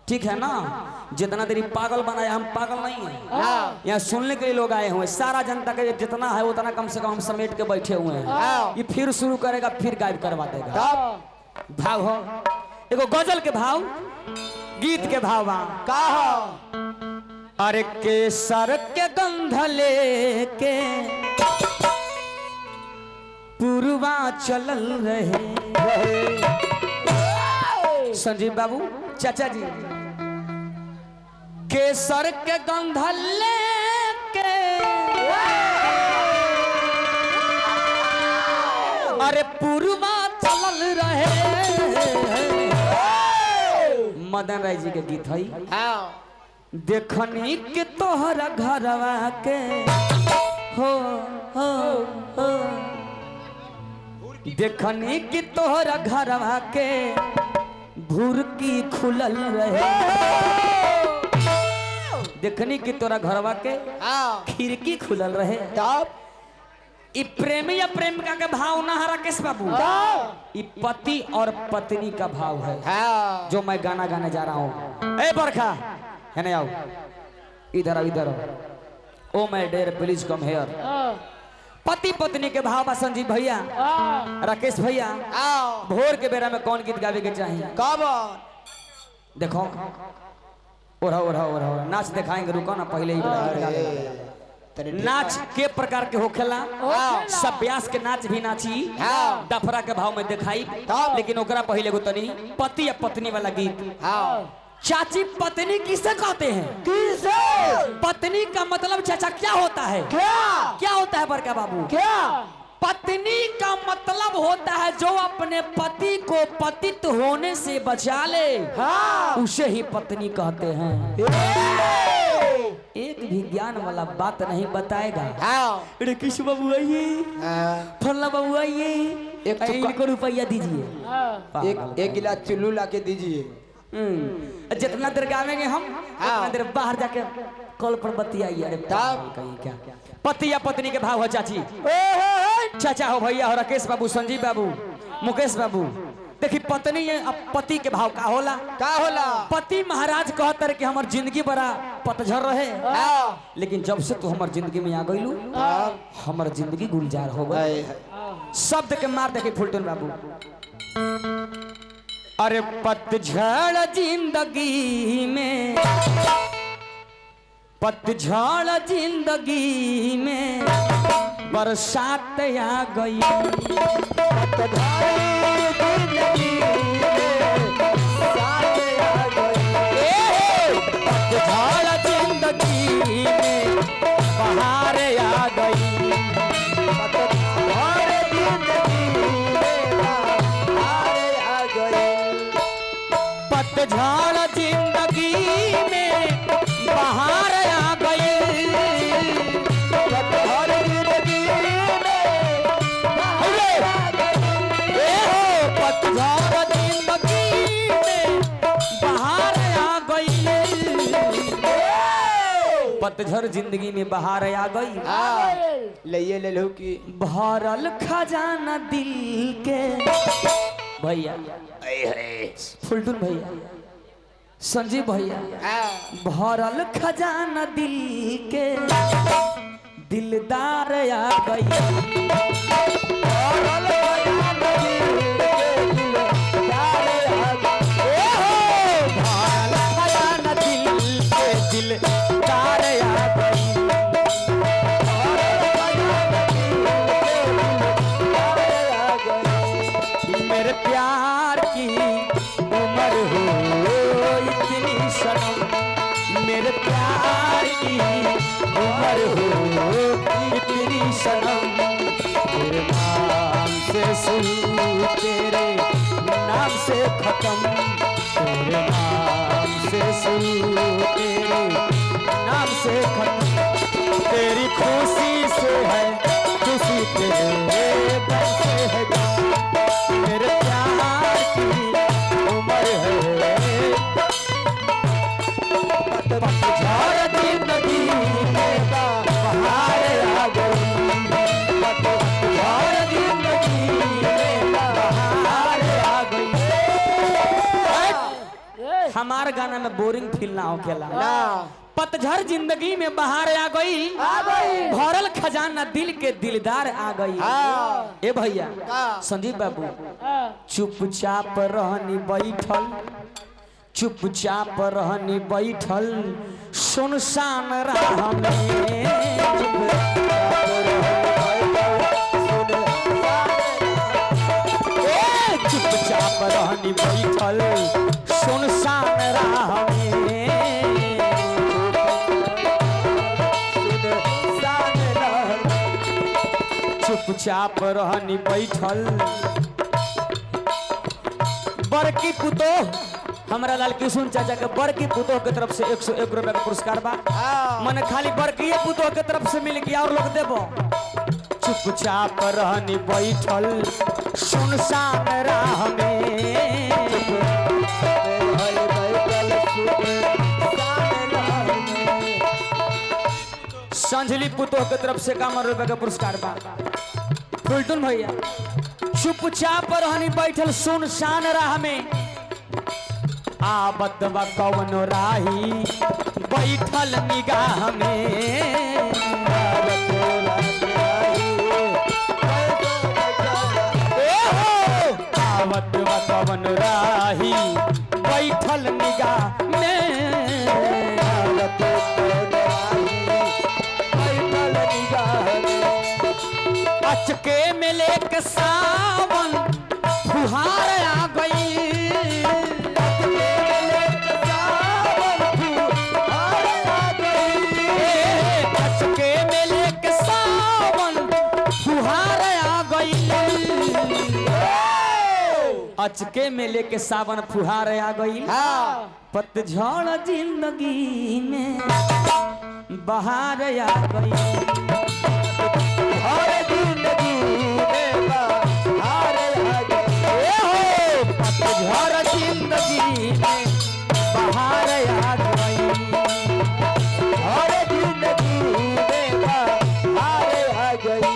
ठीक है ना? जितना देरी पागल बनाया, हम पागल नहीं है। यहाँ सुनने के लिए लोग आए हुए हैं। सारा जनता के जितना है उतना कम से कम हम समेट के बैठे हुए हैं। ये फिर शुरू करेगा, फिर गायब करवा देगा। तब भाव हो एगो गजल के भाव, गीत के भाव बा। का हो? अरे केसर के गंध लेके पुरवा चलल रहे। संजीव बाबू, चाचा जी, केसर के गंध लेके अरे पुरवा चलल रहे। मदन राय जी के गीत है। हाँ। देखनी के तोहरा घरवा के हो हो हो, देखनी के तोहरा घरवा के भुरकी खुलल रहे। देखनी के तोरा घरवा के हाँ। खिड़की खुलल रहे। तब ई प्रेमी या प्रेमिका के भाव ना है राकेश बाबू, तब ई पति और पत्नी का भाव है। हाँ। जो मैं गाना गाने जा रहा हूँ। ए बरखा है नहीं, आओ इधर आओ, इधर आओ। Oh my dear, please come here. पति पत्नी के भाव बा संजीव भैया, राकेश भैया। आओ। भोर के बेरा में कौन गीत गावे के चाहिए? कब? देखो, ओढ़ा ओढ़ा ओढ़ा ओढ़ा नाच दिखाएंगे, रुको ना, पहले ही वाला गीत गा लेना। तनी नाच के प्रकार के होखेला। हाँ। सब ब्यास के नाच भी नाची, हाँ। डफरा के भाव में दिखाई, तब। लेकिन ओकरा पहले एगो तनी पति या पत्नी वाला गीत। हाँ। चाची, पत्नी किसे कहते हैं? किसे? पत्नी का मतलब चाचा क्या होता है? क्या? क्या होता है बड़का बाबू? क्या? पत्नी का मतलब होता है जो अपने पति को पतित होने से बचा ले, हाँ। उसे ही पत्नी कहते हैं। ए! एक भी ज्ञान वाला बात नहीं बताएगा। हाँ। अरे कृष्ण बाबू आइए, हाँ। फल्ला बाबू आइए, एक अरे चुक्का- इनको रुपया दीजिए। एक एक गिलास चुल्लू ला के दीजिए। जितना देर गावेंगे हम, उतना देर बाहर जाके कॉल पर बतियाइए। अरे तब? कहीं क्या पति या पत्नी के भाव हो चाची, चाचा हो, भैया हो, राकेश बाबू, संजीव बाबू, मुकेश बाबू। देखी, पत्नी है, अब पति के भाव का होला? का होला? पति महाराज कहतर कि हमर जिंदगी बड़ा पतझड़ रहे, हाँ। लेकिन जब से तू हमर जिंदगी में आ गईलू, हमर जिंदगी गुलजार हो गई। हाय, हाय। शब्द के मार देखी फुलटुन बाबू। अरे पतझड़ जिंदगी में, पतझड़ जिंदगी में बरसात आ गई। जिंदगी में साथ आ गई। पतझड़ जिंदगी में बहार आ गई। हर जिंदगी में बहार आ गई। पतझड़ जिंदगी में बहार आ गई। हर जिंदगी में बहार आ गई। ए हो, पतझड़ जिंदगी में बहार आ गई। पतझड़ जिंदगी में बहार आ गई। हाँ, लइए ले लू की भरल खजाना दिल के। भैया फुलटुन भैया, संजीव भैया, हाँ। भरल खजाना दिल के दिलदार आ गई। भरल खजाना दिल के दिलदार आ गई। ए हो, भरल खजाना दिल के दिलदार आ गई। भरल खजाना दिल के दिलदार आ गई। मेरे प्यार की उम्र हो इतनी सनम, मेरे प्यार की उम्र हो इतनी सनम, तेरे नाम से शुरू तेरे नाम से खत्म, तेरे नाम से शुरू तेरे नाम से खत्म, तेरी खुशी से है खुशी, तेरे गम से है गम, मेरे प्यार की उम्र है। पतझड़ जिंदगी में बहार आ गई। पतझड़ जिंदगी में बहार आ गई। हमार गाना में बोरिंग फील ना होखेला। पतझड़ जिंदगी में बहार आ गई, भरल खजाना दिल के दिलदार आ गई। ए भैया संदीप बाबू, चुपचाप रहनी बैठल, चुपचाप रहनी बैठल सुनसान राह में, चुपचाप रहनी बैठल सुनसान राह में, चुपचाप रहनी बैठल। बड़की पुतोह हमरा लाल किशुन चाचा के बड़की पुतोह के तरफ से 101 रुपया का पुरस्कार बा। मन खाली बड़की पुतोह के तरफ से मिल गया और लोग देबो। चुपचाप रहनी बैठल सुनसान राह में, संझली पुतोह के तरफ से 51 रुपया का पुरस्कार बा। फुलटुन भैया, चुपचाप रहनी बैठल सुनसान राह में, आवत बा कवनो राही बैठल निगाह में, आवत बा कवनो राही बैठल निगाह में, अचके में लेके सावन फुहार आ गई, अचके में लेके सावन फुहार आ गई, अचके में लेके सावन फुहार आ गई। पतझड़ जिंदगी में बहार आ गई, हर जिंदगी में बहार आ गई, पतझड़ जिंदगी में बहार आ गई, हर जिंदगी में बहार आ गई।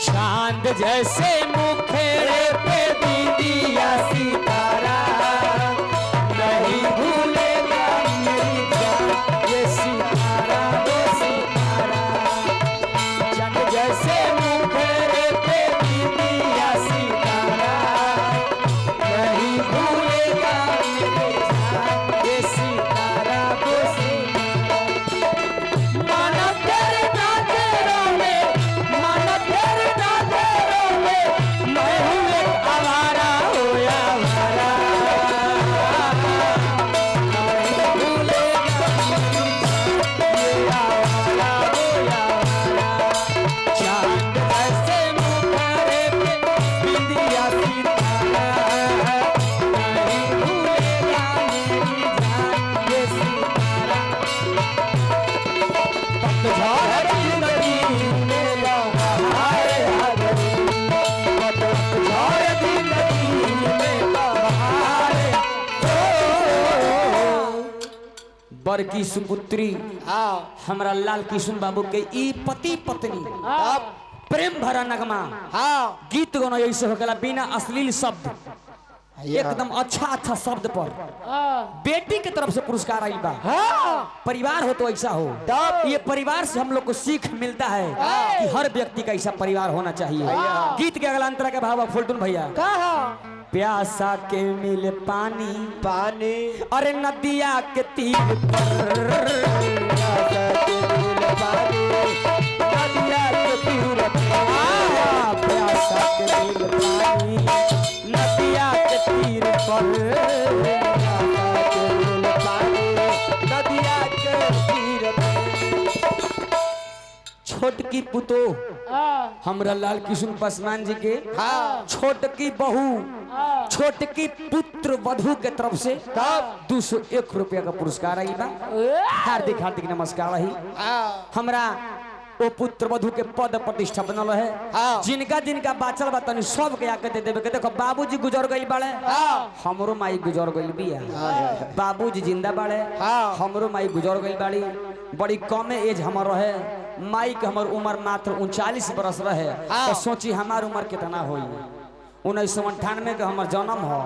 चांद जैसे मुखेड़े पे दीदिया सितारा, नहीं भूलेगा मेरी जान ये सितारा वो सितारा। चांद जैसे मुखेड़े पे दीदिया सितारा, नहीं भूलेगा मेरी जान ये सितारा वो सितारा। माना तेरे नजरों में, माना तेरे नजरों में, मैं हूँ एक आवारा हो आवारा, नहीं भूलेगा मेरी जान ये आवारा हो आवारा। चांद जैसे मुखरे पे बिंदिया सितारा, नहीं भूलेगा मेरी जान ये सितारा। पतझड़ जिंदगी में बहार आ गई, पतझड़ जिंदगी में बहार। बड़की सुपुत्री हमरा लाल किशुन बाबू के ई पति पत्नी प्रेम भरा नगमा गीत गाना ऐसे होखेला बिना अश्लील शब्द, एकदम अच्छा अच्छा शब्द पर। बेटी के तरफ से पुरस्कार आई बा। परिवार हो तो ऐसा हो, ये परिवार से हम लोग को सीख मिलता है कि हर व्यक्ति का ऐसा परिवार होना चाहिए। गीत के अगला अंतरा के भाव फुलटुन भैया, प्यासा के मिले पानी पानी, अरे नदिया के तीर पर, प्यासा के मिले पानी नदिया के तीर पर, प्यासा के मिले पानी नदिया के तीर पर, प्यासा के मिले पानी नदिया के तीर पर। छोटकी पुतोह हमरा लाल किशुन पासवान जी के छोटकी बहू, छोटकी पुत्र वधु के तरफ से 201 रुपया का पुरस्कार आई बा। हार्दिक हार्दिक नमस्कार रही। हमरा वो पुत्र वधु के पद प्रतिष्ठा बनल है। जिनका जिनका बाचल बा तनी सब के आके दे देवे के। देखो बाबूजी गुजर गइल बाड़े, हमरो माई गुजर गइल बिया। बाबूजी जिंदा बाड़े, हमरो माई गुजर गइल बाड़ी। बड़ी कमे एज हमर रहे, माई के हमर उम्र मात्र 39 बरस रहे। तो सोची हमार उम्र कितना होई। 1998 के हमर जन्म हो,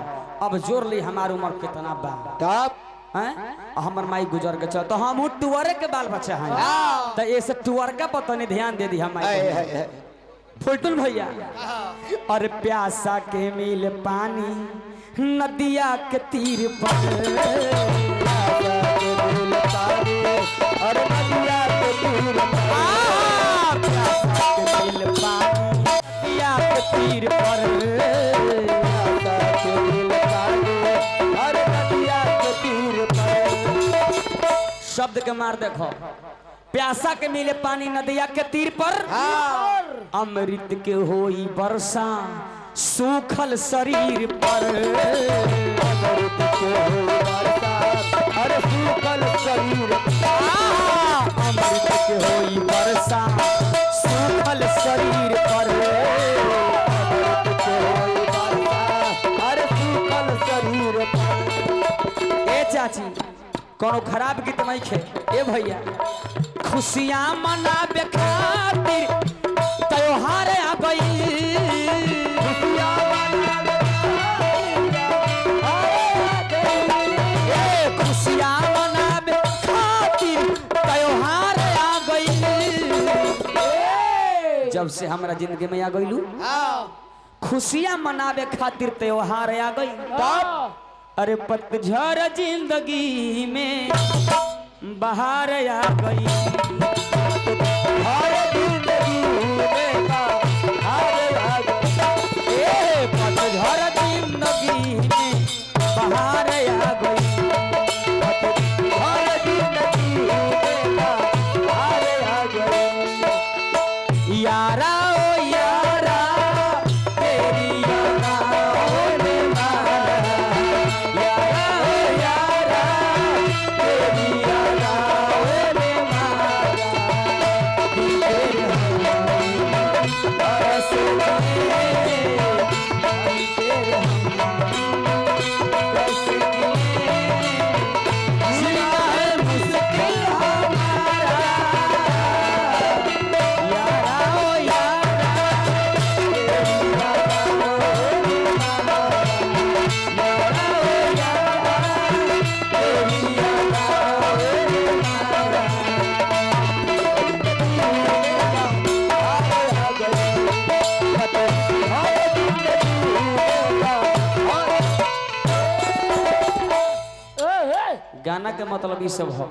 अब जोर ली हमार उम्र कितना बा तब हैं हमर माई गुजर के चल तो हम टुअरे के बाल बच्चा हैं तो ऐसे टुअर का पता नहीं ध्यान दे दी हम माई फुलटुन भैया और प्यासा के मिल पानी नदिया के तीर पर अरे नदिया के तीर आ, प्यासा के मिल पानी नदिया के तीर पर प्यासा के मिल पानी अरे नदिया के तीर पर शब्द के मार देखो प्यासा के मिले पानी नदिया के तीर पर अमृत के होई वर्षा सूखल शरीर पर अमृत के हो वर्षा अरे सूखल शरीर आ, अमृत के होई वर्षा सूखल शरीर पर अमृत के हो वर्षा अरे सूखल शरीर पर ए चाची कोनो खराब गीत नहीं खे ए भैया खुशियां मनावे खातिर त्योहार आ गई खुशियाँ मनावे ए खुशियां मनावे खातिर त्योहार आ गई जब से हमरा जिंदगी में आ गईलू खुशियां मनावे खातिर त्योहार आ गई अरे पतझड़ जिंदगी में बहार आ गई हर जिंदगी में हर भाग ए पतझड़ जिंदगी में बहार आ गई हर जिंदगी में हर भाग यारा ओ यारा तेरी यारा ने मारा यारा ओ यारा तेरी यारा ने मारा तेरे हम बरस गए तेरे हम बरस गए जीना है मुश्किल हमारा यारा ओ यारा गाना के मतलब ये सब हो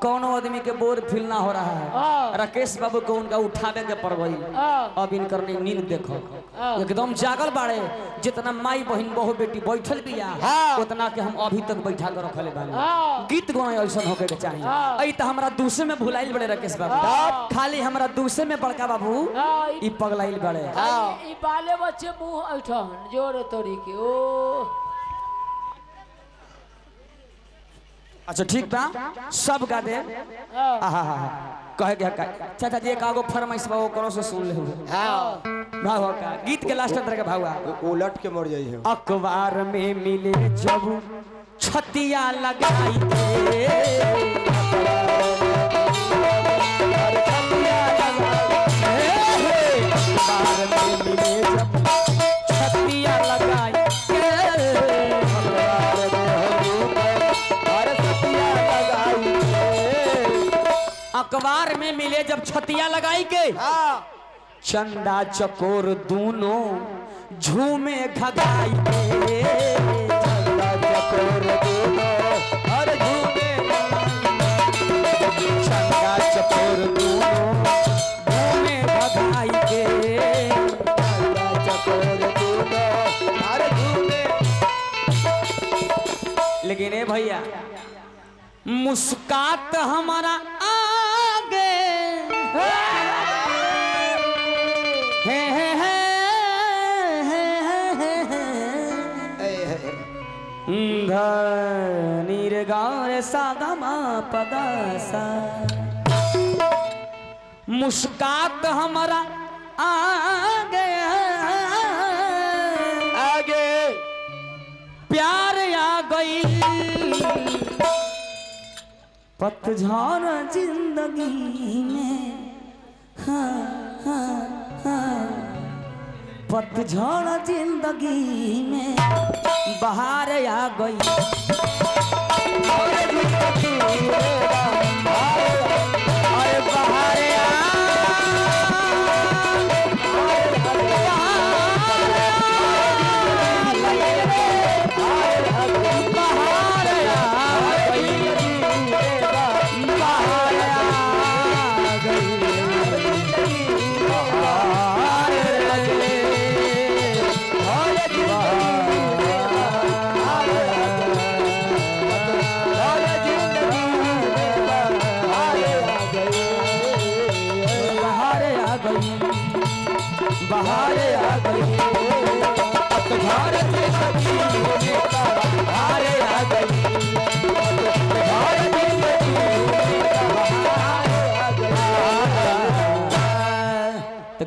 कौनो आदमी के बोर फील ना हो रहा है राकेश बाबू को उनका उठावे के पड़ गई अब इनकर नहीं नींद देखो एकदम जागल बाड़े जितना माई बहन बहु बेटी बैठल बिया उतना के हम अभी तक बैठा के रखले बानी गीत गाए ऐसा होके के चाहिए ऐ त हमरा दूसरे में भुलाइल बड़े राकेश बाबू खाली हमरा दूसरे में बड़का बाबू ई पगलाइल बड़े ई बाले बच्चे मुंह ऐठन जोरे तोरी के ओ अच्छा ठीक बा सब गा दे आहा हा कहे के का चाचा जी एक आगो फरमाइश बा करो से सुन ले भाव का गीत के लास्ट अंतर के भावा उलट के मर जाई है अखबार में मिले जब छतिया लगाई के अखबार में मिले जब छतिया लगाई के अखबार में मिले जब छतिया लगाई के चंदा चकोर दोनों झूमे खगाई के चंदा चकोर दोनों झूमे खगाई के लेकिन ए भैया मुस्कात हमारा आगे हे हे हे हे हे हे नीर गार सा गा पदा सा मुस्कात हमारा आगे आगे प्यार आ गई पतझड़ जिंदगी में हाँ हाँ हाँ पतझड़ जिंदगी में बहार आ गई। अरे बहार बहार आ गई, बहार आ गई, बहार बहार आ गई, बहार आ गई।